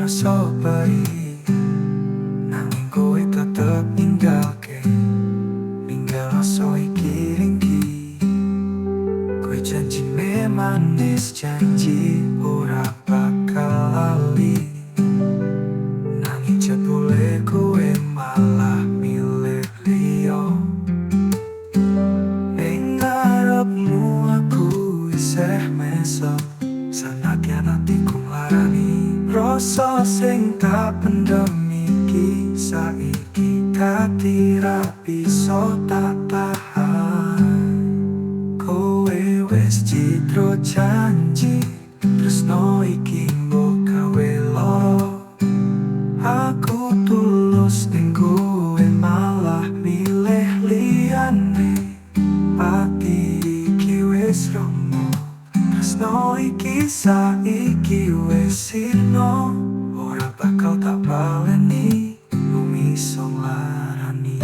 rasa perih, nanging kowe tetep ninggalke, ninggal rasa iki ringki. Kowe janjine manis, janji ora bakal lali, nanging jebule kowe malah milih liya. Ning ngarepmu aku isih mesem, sanadyan atiku nglarani. Rasa sing tak pendem iki saiki dadi ra bisa tak tahan. Kowe wis cidro janji, tresno iki mbok gawe lara. Aku tulus ning kowe malah milih liyane. Ati iki wis remuk, tresno iki saiki wis sirna. Ora bakal tak baleni, mung iso nglarani.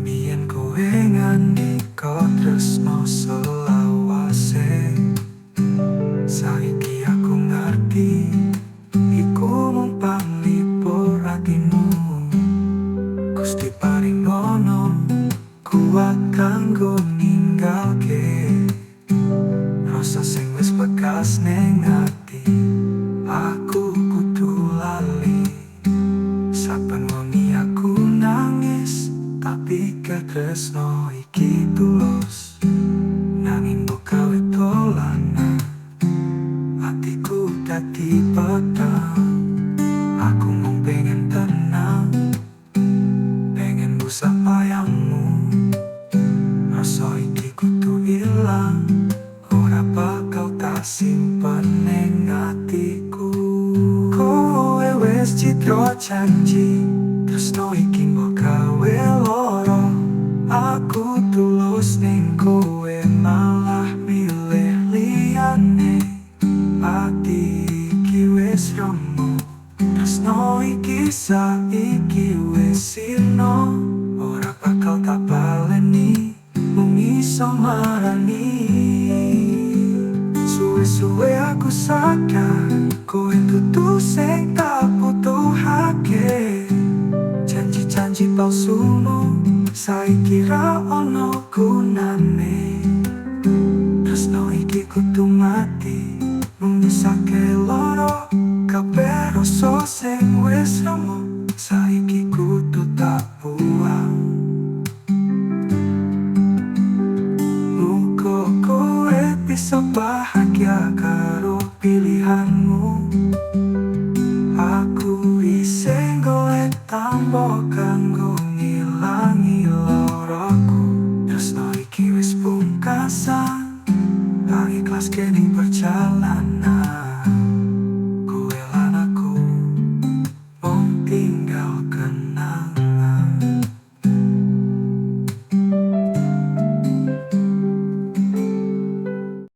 Biyen kowe ngandika tresno selawase, saiki aku ngerti iku mung panglipur atimu. Gusti paringono kuat kanggo ninggalke rasa sing wis bekas ning ati. Aku kudu lali, saben wengi aku nangis, tapi tresno iki tulus. Nanging mbok gawe dolanan, atiku dadi petang. Aku mung pengen tenang, pengen ngusap bayangmu. Rasa iki kudu ilang, ora bakal tak simpen ning atiku. Kowe wis cidro janji, tresno iki mbok gawe lara. Aku tulus ning kowe malah milih liyane. Ati iki wis remuk, tresno iki saiki wis sirna. Ora bakal tak baleni, mung iso marani. Suwe-suwe aku sadar, kowe dudu sing tak butuhake. Janji-janji palsumu saiki ra ono gunane. Tresno iki kudu mati, mung nyisake lara. Kabeh rasa sing wis remuk saiki kudu tak buang. Muga kowe bisa bahagia karo pilihanmu. Aku isih golek tambo kanggo ngilangi laraku. Tresno iki wis pungkasan, tak ikhlaske ning perjalanan.